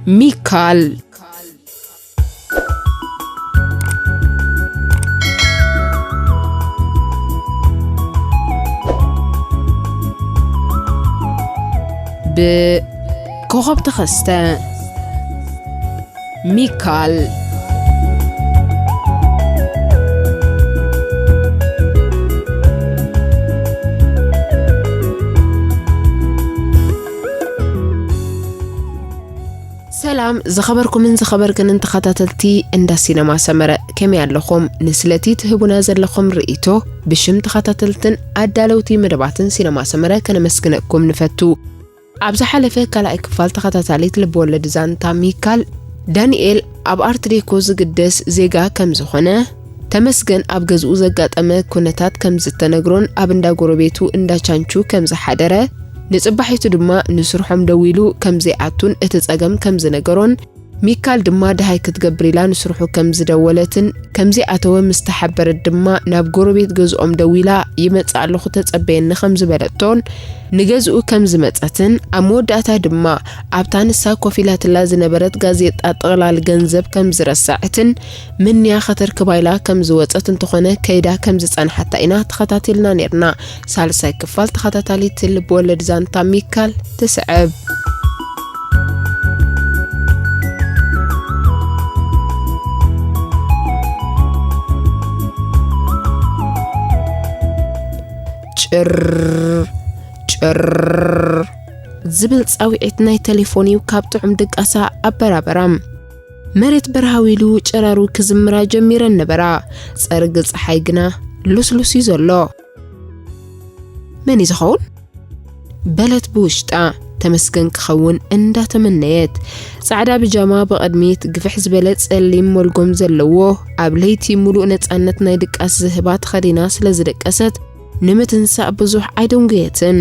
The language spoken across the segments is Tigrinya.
ሚካል። ብኮኸብ ተኸስተ። ሚካል። ሰላም ዝኸበርኩምን ዝኸበርክንን ተኸታተልቲ እንዳ ሲነማ ሰመረ፣ ከመይ ኣለኹም? ንስለቲ ትህቡና ዘለኹም ርእይቶ ብሽም ተኸታተልትን ኣዳለውቲ መደባትን ሲነማ ሰመረ ከነመስግነኩም ንፈቱ። ኣብ ዝሓለፈ ካልኣይ ክፋል ተኸታታሊት ልብወለድ ዛንታ ሚካል፣ ዳንኤል ኣብ ኣርትዴኮ ዝግደስ ዜጋ ከም ዝኾነ፣ ተመስገን ኣብ ገዝኡ ዘጋጠመ ኩነታት ከም ዝተነግሮን ኣብ እንዳ ጎረቤቱ እንዳ ቻንቹ ከም ዝሓደረ፣ ንጽባሒቱ ድማ ንስርሖም ደዊሉ ከም ዘይኣቱን እቲ ጸገም ከም ዝነገሮን፣ ሚካል ድማ ደሃይ ክትገብር ኢላ ንስርሑ ከም ዝደወለትን ከም ዘይኣተወ ምስ ተሓበረት ድማ ናብ ጎረቤት ገዝኦም ደዊላ ይመጽእ ኣለኹ ተጸበየኒ ከም ዝበለቶን ንገዝኡ ከም ዝመጸትን ኣብ መወዳእታ ድማ ኣብታ ንሳ ኮፍ ኢላትላ ዝነበረት ጋዜጣ ጥቕላል ገንዘብ ከም ዝረሰዐትን ምንያ ከተርክባ ኢላ ከም ዝወጸት እንተኾነ ከይዳ ከም ዝጸንሓታ ኢና ተኸታቲልና ኔርና። ሳልሳይ ክፋል ተኸታታሊት ልብ ወለድ ዛንታ ሚካል ትስዕብ። ጭር ጭር ዝብል ጻውዒት ናይ ቴሌፎን እዩ ካብ ጥዑም ድቃሳ ኣበራበራ። መሬት በርሃው ኢሉ ጨራሩ ክዝምራ ጀሚረን ነበራ። ጸርጊ ጸሓይ ግና ሉስሉስ እዩ ዘሎ። መን እዩ ዝኸውን? በለት ብውሽጣ ተመስገን ክኸውን እንዳተመነየት። ጻዕዳ ብጃማ ብቕድሚት፣ ግፍሕ ዝበለ ጸሊም መልጎም ዘለዎ፣ ኣብ ለይቲ ሙሉእ ነጻነት ናይ ድቃስ ዝህባ ተኸዲና ስለ ዝደቀሰት፣ ንምትንሳእ ብዙሕ ኣይደንጎየትን።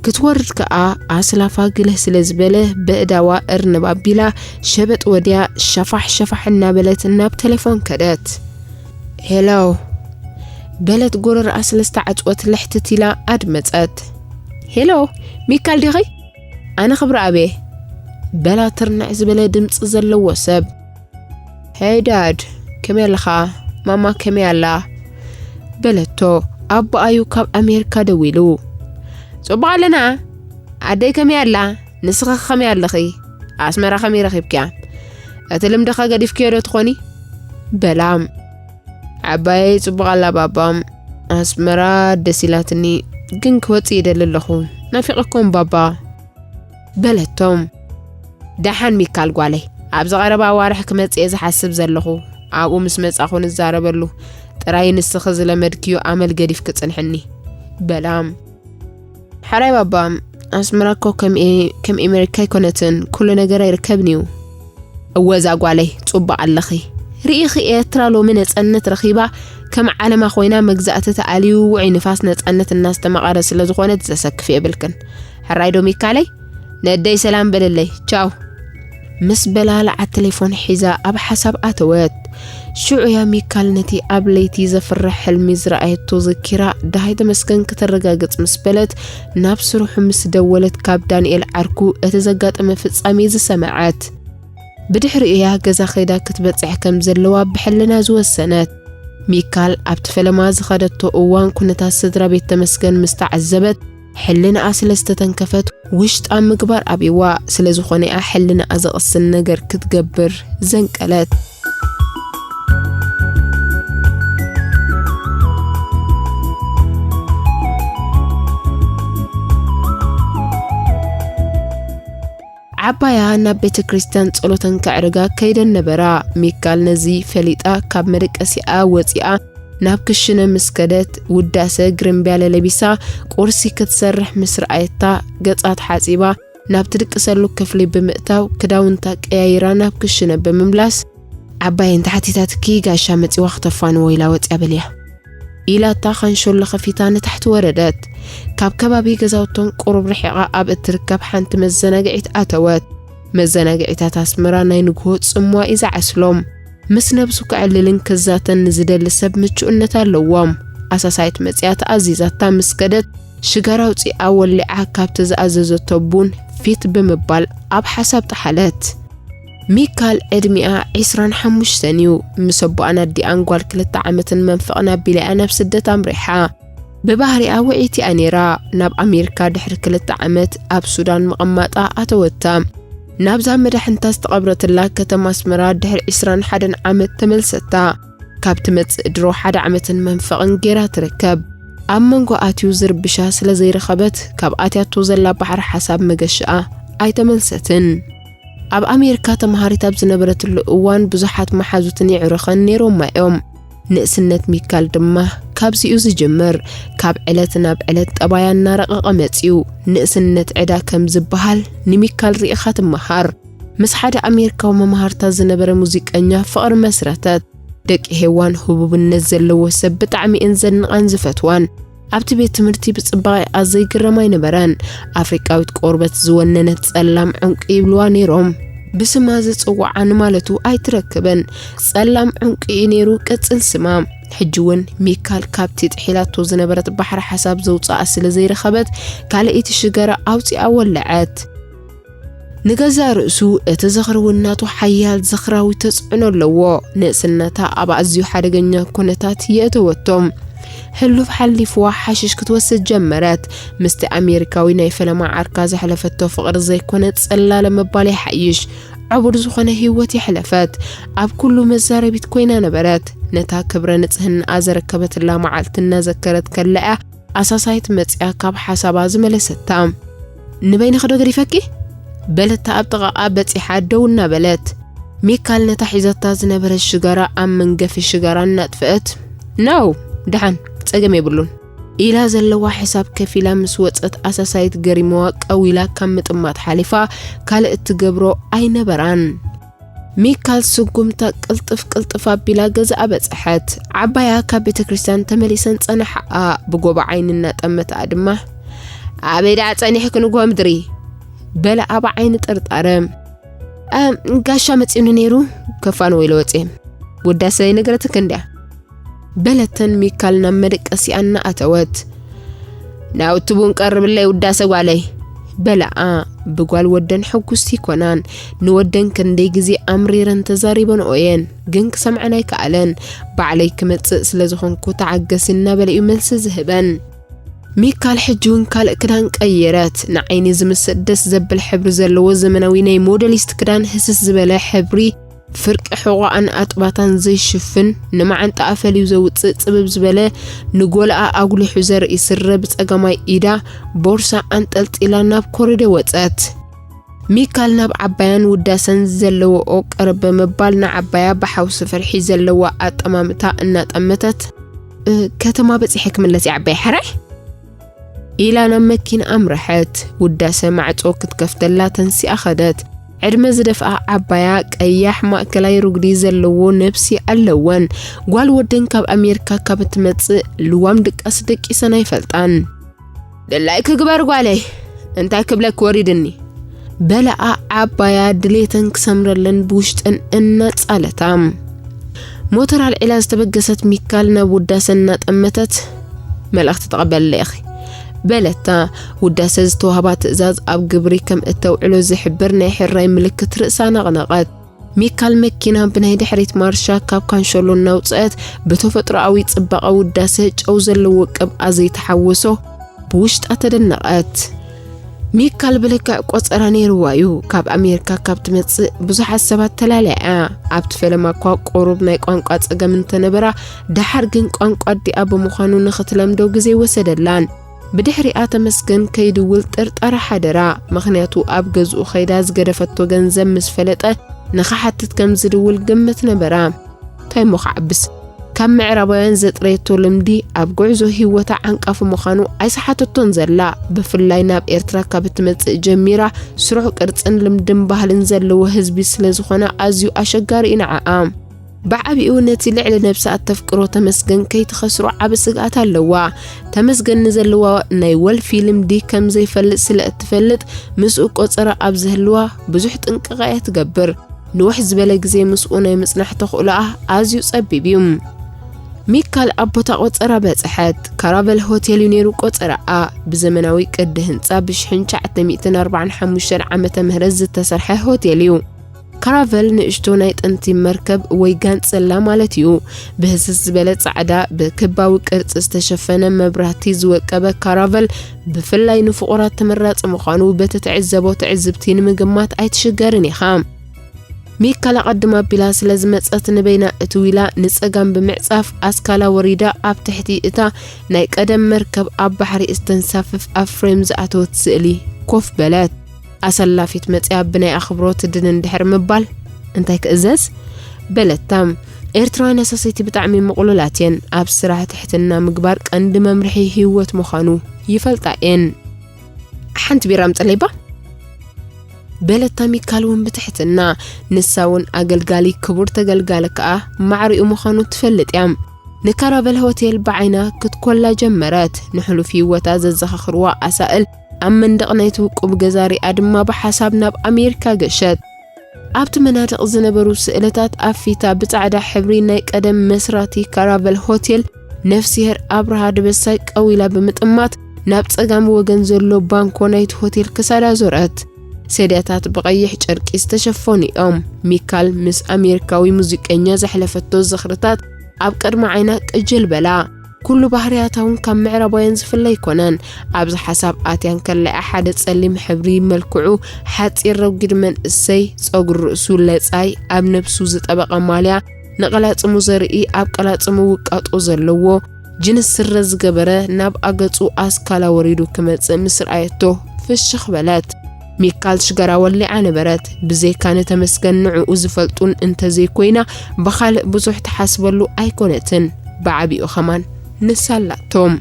ክትወርድ ከኣ ኣስላፋ ግልህ ስለ ዝበለ፣ በእዳዋ እርንብ ኣቢላ፣ ሸበጥ ወድያ ሸፋሕ ሸፋሕ እናበለት ናብ ቴሌፎን ከደት። ሄሎ፣ በለት ጎረርኣ ስለ ዝተዓጽወት ልሕትት ኢላ ኣድመጸት። ሄሎ፣ ሚካል ዲኺ? ኣነ ክብረኣብ እየ፣ በላ ትርንዕ ዝበለ ድምጺ ዘለዎ ሰብ። ሄይ ዳድ፣ ከመይ ኣለኻ? ማማ ከመይ ኣላ? በለቶ። ኣቦኣዩ ካብ ኣሜሪካ ደዊሉ። ጽቡቕ ኣለና። ኣደይ ከመይ ኣላ? ንስኺ ከመይ ኣለኺ? ኣስመራ ከመይ ረኺብክያ? እቲ ልምድኻ ገዲፍክዮ ዶ ትኾኒ? በላ። ዓባየይ ጽቡቕ ኣላ ባባ። ኣስመራ ደስ ኢላትኒ፣ ግን ክወጽእ ይደሊ ኣለኹ። ናፊቐኩም ባባ። በለቶም። ደሓን ሚካል ጓለይ፣ ኣብዚ ቀረባ ኣዋርሕ ክመጽእ እየ ዝሓስብ ዘለኹ። ኣብኡ ምስ መጻኹ ንዛረበሉ። ጥራይ ንስኺ ዝለመድክዮ ኣመል ገዲፍኪ ጽንሕኒ። በላ። ሕራይ ባባ፣ ኣስመራ እኮ ከም ኤ-፣ ከም ኤመሪካ ኣይኮነትን፣ ኩሉ ነገር ኣይርከብን እዩ። እወ እዛ ጓለይ፣ ጽቡቕ ኣለኺ። ርኢኺ ኤርትራ ሎሚ ነጻነት ረኺባ፣ ከም ዓለማ ኮይና መግዛእቲ ተኣልዩ ውዑይ ንፋስ ነጻነት እናስተማቐረ ስለ ዝኾነት ዘሰክፍ የብልክን። ሕራይ ዶ ሚካለይ? ነደይ ሰላም በለለይ። ቻው። ምስ በላ ለዓት ቴሌፎን ሒዛ ኣብ ሓሳብ ኣተወት። ሽዑ እያ ሚካል ነቲ ኣብ ለይቲ ዘፍርሕ ሕልሚ ዝረኣየቶ ዘኪራ፣ ደሃይ ተመስገን ከተረጋግጽ ምስ በለት፣ ናብ ስርሑ ምስ ደወለት ካብ ዳንኤል ዓርኩ እቲ ዘጋጠመ ፍጻሜ ዝሰመዐት። ብድሕሪኡ እያ ገዛ ከይዳ ክትበጽሕ ከም ዘለዋ ብሕልና ዝወሰነት። ሚካል ኣብቲ ፈለማ ዝኸደቶ እዋን ኩነታት ስድራ ቤት ተመስገን ምስ ተዓዘበት፣ ሕልናኣ ስለ ዝተተንከፈት ውሽጣ ምግባር ኣብይዋ። ስለ ዝኾነ እያ ሕልናኣ ዘቕስን ነገር ክትገብር ዘንቀለት። ዓባያ ናብ ቤተ ክርስቲያን ጸሎተን ከዕርጋ ከይደን ነበራ። ሚካል ነዚ ፈሊጣ ካብ መደቀሲኣ ወጺኣ ናብ ክሽነ ምስ ከደት፣ ውዳሰ ግርምብያለ ለቢሳ ቁርሲ ክትሰርሕ ምስ ረኣየታ፣ ገጻ ተሓጺባ ናብ ትድቅሰሉ ክፍሊ ብምእታው ክዳውንታ ቀያይራ ናብ ክሽነ ብምምላስ፣ ዓባየይ እንተሓቲታትኪ ጋሻ መጺዋ ክተፋንዎ ኢላ ወጺኣ በልያ። ኢላታ ካንሾሎ ከፊታ ንታሕቲ ወረደት። ካብ ከባቢ ገዛውቶም ቁሩብ ርሒቓ ኣብ እትርከብ ሓንቲ መዘናግዒት ኣተወት። መዘናግዒታት ኣስመራ ናይ ንግሆ ጽምዋ እዩ ዝዓስሎም። ምስ ነብሱ ከዕልልን ክዛተን ንዝደሊ ሰብ ምቹእነት ኣለዎም። ኣሳሳይት መጺኣ ተኣዚዛታ ምስ ከደት፣ ሽጋራ ኣውጺኣ ወሊዓ ካብቲ ዝኣዘዘቶ ቡን ፊት ብምባል ኣብ ሓሳብ ጠሓለት። ሚካል ዕድሚኣ ዕስራን ሓሙሽተን እዩ። ምስ ኣቦኣን ኣዲኣን ጓል ክልተ ዓመትን መንፈቕን ኣቢላ እያ ናብ ስደት ኣምሪሓ። ብባህሪኣ ውዕይቲ እያ ነይራ። ናብ ኣሜሪካ ድሕሪ ክልተ ዓመት ኣብ ሱዳን ምቕማጣ ኣተወታ። ናብዛ መዳሕንታ ዝተቐብረትላ ከተማ ኣስመራ ድሕሪ ዕስራን ሓደን ዓመት ተመልሰታ። ካብ ትመጽእ ድሮ ሓደ ዓመትን መንፈቕን ጌራ ትርከብ። ኣብ መንጎ ኣትዩ ዝርብሻ ስለ ዘይረኸበት፣ ካብ ኣትያቶ ዘላ ባሕሪ ሓሳብ መገሻኣ ኣይተመልሰትን። ኣብ ኣሜሪካ ተመሃሪት ኣብ ዝነበረትሉ እዋን ብዙሓት መሓዙትን የዕሩኸን ነይሮማ እዮም። ንእስነት ሚካል ድማ ካብዚኡ ዝጅምር። ካብ ዕለት ናብ ዕለት ጠባያ እናረቐቐ መጺኡ። ንእስነት ዕዳ ከም ዝበሃል ንሚካል ርኢኻ ትመሃር። ምስ ሓደ ኣሜሪካዊ መማህርታ ዝነበረ ሙዚቀኛ ፍቕሪ መስረተት። ደቂ ሄዋን ህቡብነት ዘለዎ ሰብ ብጣዕሚ እየን ዘድንቓን ዝፈትዋን። ኣብቲ ቤት ትምህርቲ ብጽባቐኣ ዘይግረም ኣይነበረን። ኣፍሪቃዊት ቆርበት ዝወነነት ጸላም ዕንቂ ይብልዋ ነይሮም። ብስማ ዝጽውዓ ንማለቱ ኣይትረክብን። ጸላም ዕንቂ እዩ ነይሩ ቅጽል ስማ። ሕጂ እውን ሚካል ካብቲ ጥሒላቶ ዝነበረት ባሕሪ ሓሳብ ዘውጽኣ ስለ ዘይረኸበት፣ ካልኣይቲ ሽጋራ ኣውጺኣ ወለዐት። ንገዛእ ርእሱ እቲ ዝኽሪ እውን ናቱ ሓያል ዝኽራዊ ተጽዕኖ ኣለዎ። ንእስነታ ኣብ ኣዝዩ ሓደገኛ ኩነታት የእተወቶ። ሕሉፍ ሓሊፍዋ ሓሽሽ ክትወስድ ጀመረት። ምስቲ ኣሜሪካዊ ናይ ፈለማ ዓርካ ዘሕለፈቶ ፍቕሪ ዘይኮነ ጽላለ ምባል ይሓይሽ። ዕቡር ዝኾነ ህይወት የሕለፈት። ኣብ ኩሉ መዛረቢት ኮይና ነበረት። ነታ ክብረ ንጽህናኣ ዘረከበትላ መዓልቲ እናዘከረት ከላ እያ ኣሳሳይት መጽያ ካብ ሓሳባ ዝመለሰታ። "ንበይንኺ ዶ ገዲፈኪ?" በለታ ኣብ ጥቓኣ በጺሓ ደው እናበለት። ሚካል ነታ ሒዛታ ዝነበረት ሽጋራ ኣብ መንገፊ ሽጋራ እናጥፍአት፣ "ናው፣ ደሓን፣ ጸገም የብሉን" ኢላ ዘለዋ ሕሳብ ከፊላ ምስ ወጸት ኣሳሳይት ገሪመዋ ቀው ኢላ ካብ ምጥማት ሓሊፋ ካልእ እትገብሮ ኣይነበራን። ሚካል ስጉምታ ቅልጥፍ ቅልጥፍ ኣቢላ ገዛኣ በጽሐት። ዓባያ ካብ ቤተ ክርስቲያን ተመሊሰን ጸናሓኣ። ብጎቦ ዓይኒ እናጠመተኣ ድማ፣ "ኣበይ ደኣ ጸኒሕኪ ንግሆ ምድሪ?" በላ ኣብ ዓይኒ ጥርጣረ። "እ፣ ጋሻ መጺኡኒ ነይሩ፣ ከፋንዎ ኢለ ወጽየ። ውዳሰ ይነግረትክ እንድያ?" በለተን ሚካል ናብ መደቀሲኣ እናኣተወት። "ናውቲ ቡን ቀርብለይ ውዳሰ ጓለይ" በላኣ። ብጓል ወደን ሕጉስቲ ይኮናን። ንወደን ክንደይ ግዜ ኣምሪረን ተዛሪበንኦ እየን፣ ግን ክሰምዐን ኣይከኣለን። "ባዕለይ ክመጽእ ስለ ዝኾንኩ ተዓገሲ" እናበለ እዩ መልሲ ዝህበን። ሚካል ሕጂ እውን ካልእ ክዳን ቀየረት። ንዓይኒ ዝምስጥ ደስ ዘብል ሕብሪ ዘለዎ ዘመናዊ ናይ ሞደሊስት ክዳን፣ ህስስ ዝበለ ሕብሪ፣ ፍርቂ ሕቖኣን ኣጥባታን ዘይሽፍን፣ ንመዓንጣኣ ፈልዩ ዘውጽእ ጽብብ ዝበለ፣ ንጎልኣ ኣጉሊሑ ዘርኢ ስረ ብጸጋማይ ኢዳ ቦርሳ ኣንጠልጢላ ናብ ኮሪደር ወጸት። ሚካል ናብ ዓባያን ውዳሰን ዘለዎኦ ቀረብ ብምባል ንዓባያ ብሓውሲ ፍርሒ ዘለዋ ኣጠማምታ እናጠመተት፣ "እ፣ ከተማ በጺሐ ክምለስ እየ ዓባይ ሓራይ?" ኢላ ናብ መኪና ኣምረሐት። ውዳሰ ማዕጾ ክትከፍተላ ተንሲኣ ኸደት። ዕድመ ዝደፍኣ ዓባያ ቀያሕ ማእከላይ ሩግዲ ዘለዎ ነብሲ ኣለወን። ጓል ወደን ካብ ኣሜሪካ ካብ እትመጽእ ልዋም ድቃስ ደቂሰን ኣይፈልጣን። "ድላይኪ ግበር ጓለይ፣ እንታይ ክብለኪ ወሪድኒ?" በላኣ ዓባያ ድሌተን ክሰምረለን ብውሽጠን እናጻለታ። ሞተር ኣልዒላ ዝተበገሰት ሚካል ናብ ውዳሰ እናጠመተት፣ "መልእኽቲ ተቐበልለ ኢኺ" በለታ። ውዳሰ ዝተዋህባ ትእዛዝ ኣብ ግብሪ ከም እተውዕሎ ዝሕብር ናይ ሕራይ ምልክት ርእሳ ነቕነቐት። ሚካል መኪና ብናይ ድሕሪት ማርሻ ካብ ካንሸሎ እናውጽአት ብተፈጥሮኣዊ ጽባቐ ውዳሰ ጨው ዘለዎ ቅብኣ ዘይተሓወሶ ብውሽጣ ተደነቐት። ሚካል ብልክዕ ቆጸራ ነይርዋ እዩ። ካብ ኣሜሪካ ካብ ትመጽእ ብዙሓት ሰባት ተላልያ እያ። ኣብቲ ፈለማ እኳ ቁሩብ ናይ ቋንቋ ጸገም እንተነበራ፣ ደሓር ግን ቋንቋ ኣዲኣ ብምዃኑ ንኽትለምዶ ግዜ ወሰደላን። ብድሕሪኣ ተመስገን ከይድውል ጥርጣረ ሓደራ። ምኽንያቱ ኣብ ገዝኡ ከይዳ ዝገደፈቶ ገንዘብ ምስ ፈለጠ ንኽሓትት ከም ዝድውል ግምት ነበራ። እንታይ እሞ ክዓብስ? ካብ ምዕራባውያን ዘጥረየቶ ልምዲ ኣብ ጉዕዞ ህይወታ ዓንቃፊ ምዃኑ ኣይሰሓተቶን ዘላ። ብፍላይ ናብ ኤርትራ ካብ እትመጽእ ጀሚራ ስሩዕ ቅርጽን ልምድን ባህልን ዘለዎ ህዝቢ ስለ ዝኾነ ኣዝዩ ኣሸጋሪ እዩ ንዓኣ። ብዓቢኡ ነቲ ልዕሊ ነብሳ እተፍቅሮ ተመስገን ከይትኸስሮ ዓቢ ስግኣት ኣለዋ። ተመስገን ንዘለዋ ናይ ወልፊ ልምዲ ከም ዘይፈልጥ ስለ እትፈልጥ ምስኡ ቆጸራ ኣብ ዝህልዋ ብዙሕ ጥንቃቐ እያ ትገብር። ንውሕ ዝበለ ግዜ ምስኡ ናይ ምጽናሕ ተኽእሎኣ ኣዝዩ ጸቢብ እዩ። ሚካል ኣብ ቦታ ቆጸራ በጽሐት። ካራቨል ሆቴል እዩ ነይሩ ቆጸራኣ። ብዘመናዊ ቅዲ ህንጻ ብሽሕን ትሽዓተ ሚእትን ኣርባዓን ሓሙሽተን ዓመተ ምህረት ዝተሰርሐ ሆቴል እዩ። ካራቨል ንእሽቶ ናይ ጥንቲ መርከብ ወይ ጋንጽላ ማለት እዩ። ብህስስ ዝበለ ጻዕዳ ብክባዊ ቅርጺ ዝተሸፈነ መብራህቲ ዝወቀበ ካራቨል፣ ብፍላይ ንፍቑራት ተመራጺ ምዃኑ በቲ ትዕዘቦ ትዕዝብቲ ንምግማት ኣይትሽገርን ኢኻ። ሚካል ኣቐድማ ኣቢላ ስለ ዝመጸት፣ ንበይና እትው ኢላ ንጸጋም ብምዕጻፍ ኣስካላ ወሪዳ፣ ኣብ ትሕቲ እታ ናይ ቀደም መርከብ ኣብ ባሕሪ እስተንሳፍፍ ኣብ ፍሬም ዝኣተወት ስእሊ ኮፍ በለት። ኣሰላፊት መጽያ ብናይ ኣኽብሮት ድንን ድሕሪ ምባል፣ "እንታይ ክእዘዝ?" በለታ። ኤርትራውያን ኣሳሰይቲ ብጣዕሚ ምቕሉላት እየን። ኣብ ስራሕ ትሕትና ምግባር ቀንዲ መምርሒ ህይወት ምዃኑ ይፈልጣ እየን። "ሓንቲ ቢራ ኣምጽለይባ?" በለታ ሚካል እውን ብትሕትና። ንሳ እውን ኣገልጋሊ ክቡር ተገልጋሊ ከኣ ማዕሪኡ ምዃኑ ትፈልጥ እያ። ንካራቨል ሆቴል ብዓይና ክትኮላ ጀመረት። ንሕሉፍ ህይወታ ዘዘኻኽርዋ ኣሳእል ኣብ መንደቕ ናይቲ ውቁብ ገዛ ሪኣ ድማ ብሓሳብ ናብ ኣሜሪካ ገሸት። ኣብቲ መናድቕ ዝነበሩ ስእልታት ኣፊታ ብጻዕዳ ሕብሪ ናይ ቀደም መስራቲ ካራቨል ሆቴል ነፍስሄር ኣብርሃ ደበሳይ ቀው ኢላ ብምጥማት ናብ ጸጋም ወገን ዘሎ ባንኮ ናይቲ ሆቴል ክሳዳ ዞረት። ሰድያታት ብቐይሕ ጨርቂ ዝተሸፈኑ እዮም። ሚካል ምስ ኣሜሪካዊ ሙዚቀኛ ዘሕለፈቶ ዝኽርታት ኣብ ቅድሚ ዓይና ቅጅል በላ። ኩሉ ባህርያታ እውን ካብ ምዕራባውያን ዝፍለ ኣይኮነን። ኣብዚ ሓሳብ ኣትያ እንከላ እያ ሓደ ጸሊም ሕብሪ መልክዑ ሓጺር ረጒድ መንእሰይ፣ ጸጉሪ ርእሱ ለጻይ፣ ኣብ ነብሱ ዝጠበቐ ማልያ፣ ንቐላጽሙ ዘርኢ፣ ኣብ ቀላጽሙ ውቃጦ ዘለዎ፣ ጅንስ ስረ ዝገበረ፣ ናብ ኣገጹ ኣስካላ ወሪዱ ክመጽእ ምስ ረኣየቶ ፍሽኽ በለት። ሚካል ሽገራ ወሊዓ ነበረት። ብዘይካ ንተመስገን ንዕኡ ዝፈልጡን እንተዘይኮይና ብኻልእ ብዙሕ ትሓስበሉ ኣይኮነትን። ብዓቢኡ ኸማን ንሳ ኣላቶም።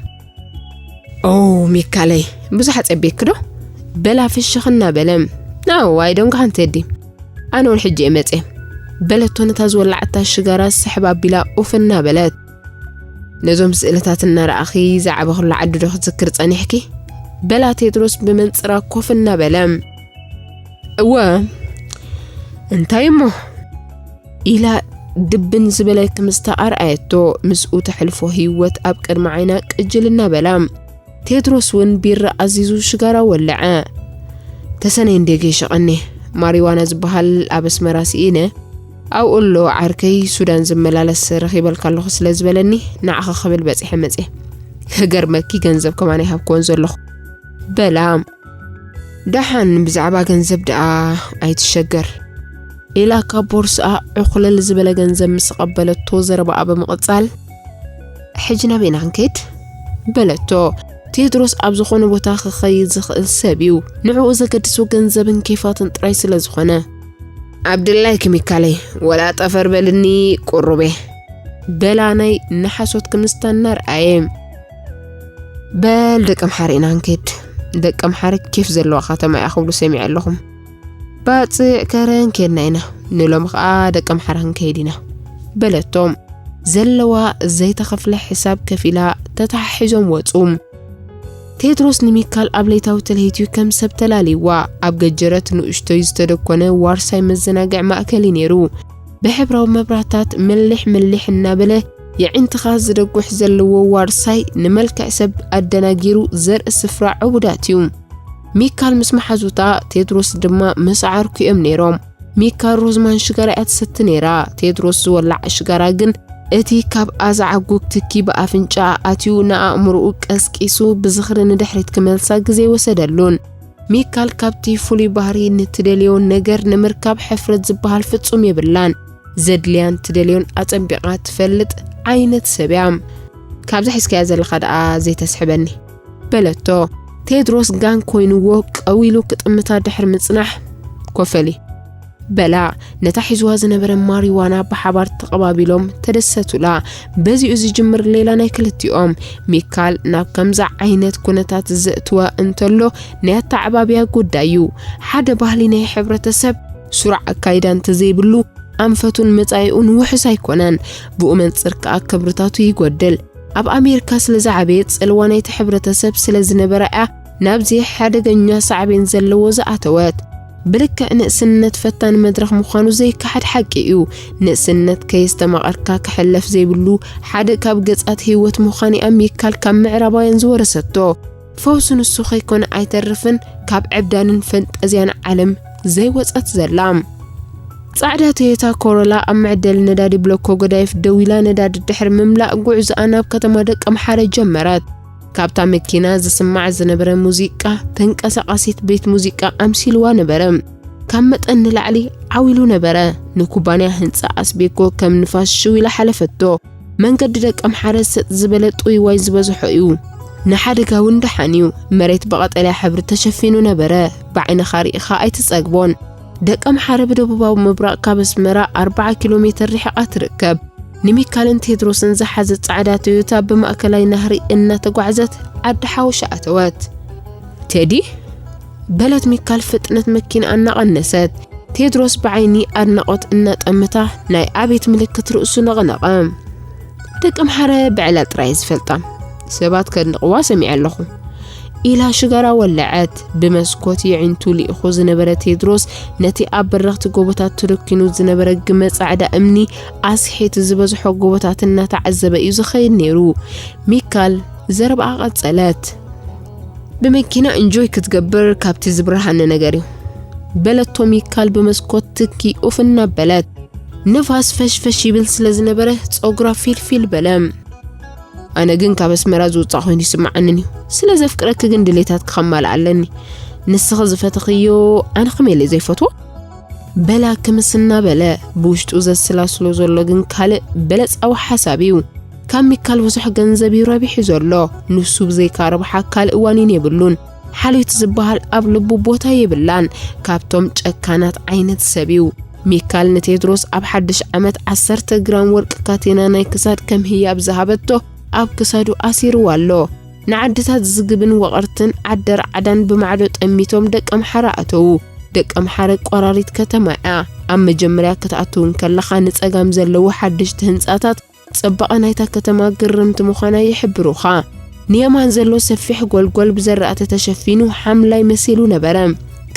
"ኦ ሚካለይ፣ ብዙሕ ኣጸቤክዶ?" በላ ፍሽኽ እናበለ። "ናው፣ ኣይደንጉኻን ቴዲ። ኣነ እውን ሕጂ እየ መጽየ" በለቶ ነታ ዝወላዓታ ሽጋራ ስሕብ ኣቢላ ኡፍ እናበለት። "ነዞም ስእልታት እናረኣኺ ዝዓበኽሉ ዓዲ ዶ ክትዝክር ጸኒሕኪ?" በላ ቴድሮስ ብመንጽራ ኮፍ እናበለ። "እወ፣ እንታይ እሞ?" ኢላ ድብን ዝበለ ክምስታ ኣርኣየቶ። ምስኡ ተሕልፎ ህይወት ኣብ ቅድሚ ዓይና ቅጅል እናበላ። ቴድሮስ እውን ቢራ ኣዚዙ ሽጋራ ወለዐ። "ተሰነይ እንዴ ገይሸቐኒ፣ ማሪዋና ዝበሃል ኣብ ኣስመራ ስኢነ፣ ኣብኡ ኣሎ ዓርከይ ሱዳን ዝመላለስ ረኺበልካ ኣለኹ ስለ ዝበለኒ፣ ንዓኻ ክብል በጺሐ መጽየ። ክገርመኪ ገንዘብ ከማን ኣይሃብክዎን ዘለኹ" በላ። "ደሓን ብዛዕባ ገንዘብ ደኣ ኣይትሸገር" ኢላ ካብ ቦርስኣ ዕኹለል ዝበለ ገንዘብ ምስ ቐበለቶ ዘረባኣ ብምቕጻል፣ "ሕጂ ናበይ ኢና ክንከይድ?" በለቶ። ቴድሮስ ኣብ ዝኾነ ቦታ ክኸይድ ዝኽእል ሰብ እዩ። ንዕኡ ዘገድሶ ገንዘብን ኬፋትን ጥራይ ስለ ዝኾነ። "ኣብ ድላይኪ ሚካለይ፣ ወላ ጠፈር በልኒ ቁሩቤ" በላ ናይ ንሓሶት ክምስታ እናርኣየ። "በል ደቂ ኣምሓረ ኢና ክንከይድ። ደቂ ኣምሓረ ኬፍ ዘለዋ ከተማ እያ ክብሉ ሰሚዐ ኣለኹም። ባጽዕ ከረን ኬድና ኢና። ንሎሚ ኸኣ ደቂ ኣምሓረ ክንከይድ ኢና" በለቶም። ዘለዋ ዘይተኸፍለ ሕሳብ ከፊላ ተተሓሒዞም ወጹ። ቴድሮስ ንሚካል ኣብ ለይታዊ ተልሂትዩ ከም ሰብ ተላልይዋ። ኣብ ገጀረት ንእሽቶይ ዝተደኮነ ዋርሳይ መዘናግዒ ማእከል እዩ ነይሩ። ብሕብራዊ መብራህታት ምልሕ ምልሕ እናበለ የዒንትኻ ዝደጉሕ ዘለዎ ዋርሳይ ንመልክዕ ሰብ ኣደናጊሩ ዘርኢ ስፍራ ዕቡዳት እዩ። ሚካል ምስ መሓዙታ፣ ቴድሮስ ድማ ምስ ዓርኩ እዮም ነይሮም። ሚካል ሮዝማን ሽጋራ እያ ትሰቲ ነይራ። ቴድሮስ ዝወላዕ ሽጋራ ግን እቲ ካብ ኣዛዓጉግ ትኪ ብኣፍንጫኣ ኣትዩ ንኣእምሮኡ ቀስቂሱ ብዝኽሪ ንድሕሪት ክመልሳ ግዜ ወሰደሉን። ሚካል ካብቲ ፍሉይ ባህሪ ንትደልዮ ነገር ንምርካብ ሕፍረት ዝበሃል ፍጹም የብላን። ዘድልያን ትደልዮን ኣጸቢቓ ትፈልጥ ዓይነት ሰብ እያ። "ካብዛ ሒዝካያ ዘለኻ ደኣ ዘይተስሕበኒ" በለቶ። ቴድሮስ ጋን ኮይንዎ ቀዊሉ ክጥምታ ድሕሪ ምጽናሕ፣ "ኮፈሊ" በላ። ነታ ሒዝዋ ዝነበረ ማሪዋና ብሓባር ተቐባቢሎም ተደሰቱላ። በዚኡ ዝጅምር ሌላ ናይ ክልቲኦም። ሚካል ናብ ከምዛ ዓይነት ኩነታት ዘእትዋ እንተሎ ናይ ኣተዓባብያ ጉዳይ እዩ። ሓደ ባህሊ ናይ ሕብረተሰብ ስሩዕ ኣካይዳ እንተዘይብሉ ኣንፈቱን መጻኢኡን ውሑስ ኣይኮነን። ብኡ መንጽር ከኣ ክብርታቱ ይጎድል። ኣብ ኣሜሪካ ስለ ዝዓበየ ጽልዋ ናይቲ ሕብረተሰብ ስለ ዝነበራ እያ ናብዚ ሓደገኛ ሳዕቤን ዘለዎ ዝኣተወት። ብልክዕ ንእስነት ፈታኒ መድረኽ ምዃኑ ዘይከሓድ ሓቂ እዩ። ንእስነት ከየስተማቐርካ ክሕለፍ ዘይብሉ ሓደ ካብ ገጻት ህይወት ምዃኑ እያ ሚካል ካብ ምዕራባውያን ዝወረሰቶ። ፈውሱ ንሱ ከይኮነ ኣይተርፍን ካብ ዕብዳንን ፈንጠዝያን ዓለም ዘይወጸት ዘላ። ጻዕዳ ቶዮታ ኮሮላ ኣብ መዕደሊ ነዳዲ ብሎኮ ጎዳይፍ ደው ኢላ ነዳዲ ድሕሪ ምምላእ ጉዕዞኣ ናብ ከተማ ደቀምሓረ ጀመረት። ካብታ መኪና ዝስማዕ ዝነበረ ሙዚቃ ተንቀሳቓሲት ቤት ሙዚቃ ኣምሲልዋ ነበረ። ካብ መጠን ንላዕሊ ዓው ኢሉ ነበረ። ንኩባንያ ህንጻ ኣስቤኮ ከም ንፋስ ሽው ኢላ ሓለፈቶ። መንገዲ ደቀምሓረ ሰጥ ዝበለ ጥውይዋይ ዝበዝሖ እዩ። ንሓደጋ እውን ደሓን እዩ። መሬት ብቐጠልያ ሕብሪ ተሸፊኑ ነበረ። ብዓይንኻ ርኢኻ ኣይትጸግቦን። ደቀምሓረ ብደቡባዊ ምብራቕ ካብ ኣስመራ ኣርብዓ ኪሎ ሜተር ርሒቓ ትርከብ። ንሚካልን ቴድሮስን ዝሓዘት ጻዕዳ ቶዮታ ብማእከላይ ናህሪ እናተጓዕዘት ዓዲ ሓውሻ ኣተወት። ቴዲ? በለት ሚካል ፍጥነት መኪና እናቐነሰት። ቴድሮስ ብዓይኒ ኣድናቖት እናጠመታ ናይ ኣቤት ምልክት ርእሱ ነቕነቐ። ደቀምሓረ ብዕላ ጥራይ ዝፈልጣ ሰባት ከድንቕዋ ሰሚዐ ኣለኹ። ኢላ ሽጋራ ወለዐት። ብመስኮት የዒንቱ ልኢኹ ዝነበረ ቴድሮስ ነቲ ኣብ በረኽቲ ጎቦታት ተደኪኑ ዝነበረ ግመ ጻዕዳ እምኒ ኣስሒት ዝበዝሖ ጎቦታት እናተዓዘበ እዩ ዝኸይድ ነይሩ። ሚካል ዘረባኣ ቀጸለት። ብመኪና እንጆይ ክትገብር ካብቲ ዝብርሃኒ ነገር እዩ። በለቶ ሚካል ብመስኮት ትኪ ኡፍ እናበለት። ንፋስ ፈሽፈሽ ይብል ስለ ዝነበረ ጸጉራ ፊልፊል በለ። ኣነ ግን ካብ ኣስመራ ዝውጻእ ኮይኑ ይስምዓንን እዩ። ስለ ዘፍቅረኪ ግን ድሌታትኪ ከማልእ ኣለኒ። ንስኺ ዝፈተኽዮ ኣነ ከመይ ኢለ ዘይፈትዎ? በላ ክምስ እናበለ ብውሽጡ ዘስላስሎ ዘሎ ግን ካልእ በለጻዊ ሓሳብ እዩ። ካብ ሚካል ብዙሕ ገንዘብ እዩ ረቢሑ ዘሎ። ንሱ ብዘይካ ረብሓ ካልእ ዋኒን የብሉን። ሓልዮት ዝበሃል ኣብ ልቡ ቦታ የብላን። ካብቶም ጨካናት ዓይነት ሰብ እዩ። ሚካል ንቴድሮስ ኣብ ሓድሽ ዓመት ዓሰርተ ግራም ወርቂ ካቴና ናይ ክሳድ ከም ህያብ ዝሃበቶ ኣብ ክሳዱ ኣሲርዋ ኣሎ። ንዓድታት ዝግብን ወቐርትን ዓደር ዓዳን ብማዕዶ ጠሚቶም ደቀምሓረ ኣተዉ። ደቀምሓረ ቆራሪት ከተማ እያ። ኣብ መጀመርያ ክትኣትው እንከለኻ ንጸጋም ዘለዉ ሓደሽቲ ህንጻታት ጽባቐ ናይታ ከተማ ግርምቲ ምዃና ይሕብሩኻ። ንየማን ዘሎ ሰፊሕ ጎልጎል ብዘራእቲ ተሸፊኑ ሓምላይ መሲሉ ነበረ።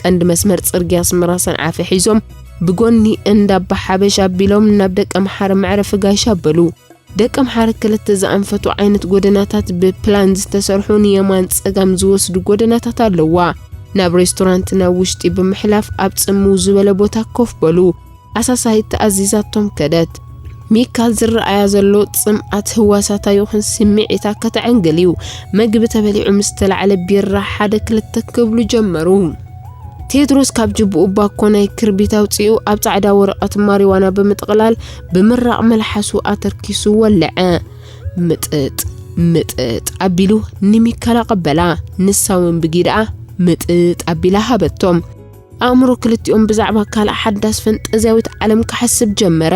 ቀንዲ መስመር ጽርግያ ኣስመራ ሰንዓፈ ሒዞም ብጎኒ እንዳ ኣባ ሓበሽ ኣቢሎም ናብ ደቀምሓረ መዕረፊ ጋይሽ ኣበሉ። ደቀምሓረ ክልተ ዝኣንፈቱ ዓይነት ጎደናታት ብፕላን ዝተሰርሑ ንየማን ጸጋም ዝወስዱ ጎደናታት ኣለዋ። ናብ ሬስቶራንት ናብ ውሽጢ ብምሕላፍ ኣብ ጽምው ዝበለ ቦታ ኮፍ በሉ። ኣሳሳይት ተኣዚዛቶም ከደት። ሚካል ዝረኣያ ዘሎ ጽምኣት ህዋሳታ ይኹን ስምዒታ ከተዐንግል እዩ። መግቢ ተበሊዑ ምስ ተላዕለ ቢራ ሓደ ክልተ ክብሉ ጀመሩ። ቴድሮስ ካብ ጅብኡ ባኮ ናይ ክርቢት ኣውጺኡ ኣብ ጻዕዳ ወረቐት ማሪዋና ብምጥቕላል ብምራቕ መልሓሱ ኣተርኪሱ ወለዐ። ምጥጥ ምጥጥ ኣቢሉ ንሚካል ኣቐበላ። ንሳ እውን ብጊድኣ ምጥጥ ኣቢላ ሃበቶም። ኣእምሮ ክልቲኦም ብዛዕባ ካልእ ሓዳስ ፈንጠዝያዊት ዓለም ክሓስብ ጀመረ።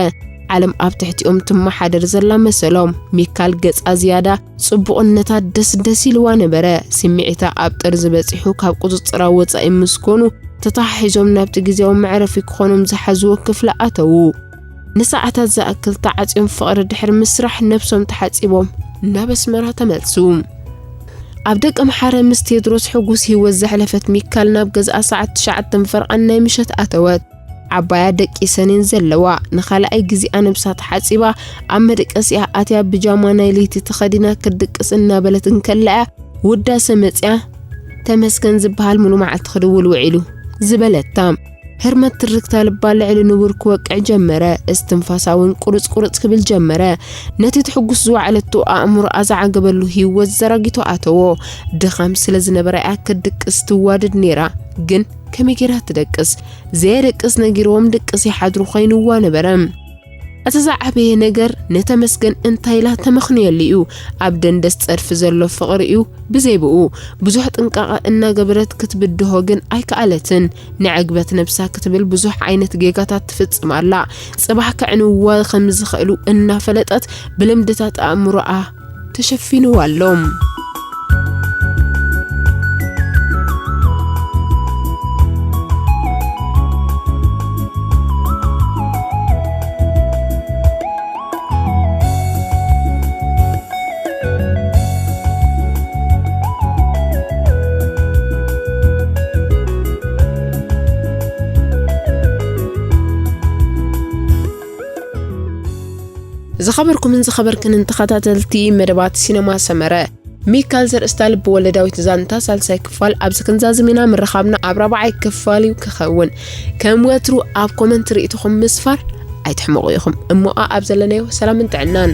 ዓለም ኣብ ትሕቲኦም ትመሓደር ዘላ መሰሎም። ሚካል ገጻ ዝያዳ ጽቡቕነታ ደስ ደስ ኢልዋ ነበረ። ስምዒታ ኣብ ጥርዚ በጺሑ ካብ ቁጽጽራ ወጻኢ ምስ ኮኑ፣ ተተሓሒዞም ናብቲ ግዜያዊ መዕረፊ ክኾኖም ዝሓዝዎ ክፍሊ ኣተዉ። ንሰዓታት ዝኣክል ተዓጽዮም ፍቕሪ ድሕሪ ምስራሕ ነብሶም ተሓጺቦም ናብ ኣስመራ ተመልሱ። ኣብ ደቀምሓረ ምስ ቴድሮስ ሕጉስ ህይወት ዘሕለፈት ሚካል ናብ ገዝኣ ሰዓት ትሽዓተ ፈርቓን ናይ ምሸት ኣተወት። ዓባያ ደቂሰን እየን ዘለዋ። ንኻልኣይ ግዜኣ ነብሳ ተሓጺባ ኣብ መደቀሲኣ ኣትያ ብጃማ ናይ ለይቲ ተኸዲና ክትድቅስ እናበለት እንከላ እያ ውዳሰ መጽያ ተመስገን ዝበሃል ሙሉ መዓልቲ ክድውል ውዒሉ ዝበለታ። ህርመት ትርክታ ልባ ልዕሊ ንቡር ክወቅዕ ጀመረ። እስትንፋሳ እውን ቁርጽ ቁርጽ ክብል ጀመረ። ነቲ ትሕጉስ ዝወዓለቶ ኣእምሮኣ ዝዓገበሉ ህይወት ዘራጊቶ ኣተዎ። ድኻም ስለ ዝነበራ እያ ክትድቅስ ትዋደድ ነይራ። ግን ከመይ ገይራ ትደቅስ? ዘየደቅስ ነጊርዎም ድቅስ ይሓድሩ ኮይንዋ ነበረ። እቲ ዝዓበየ ነገር ንተመስገን እንታይ ኢላ ተመኽንየሉ እዩ። ኣብ ደንደስ ጸድፊ ዘሎ ፍቕሪ እዩ። ብዘይ ብኡ ብዙሕ ጥንቃቐ እናገበረት ክትብድሆ ግን ኣይከኣለትን። ንዕግበት ነብሳ ክትብል ብዙሕ ዓይነት ጌጋታት ትፍጽም ኣላ። ጽባሕ ከዕንውዋ ከም ዝኽእሉ እናፈለጠት ብልምድታት ኣእምሮኣ ተሸፊንዋ ኣሎ። ዝኸበርኩምን ዝኸበርክንን ተኸታተልቲ መደባት ሲነማ ሰመረ፣ ሚካል ዘርእስታ ልብ ወለዳዊት ዛንታ ሳልሳይ ክፋል ኣብዚ ክንዛዝም ኢና። ምርኻብና ኣብ ራብዓይ ክፋል እዩ ክኸውን። ከም ወትሩ ኣብ ኮመንት ርእይቶኹም ምስፋር ኣይትሕመቑ ኢኹም። እሞ ኣብ ዘለናዮ ሰላምን ጥዕናን።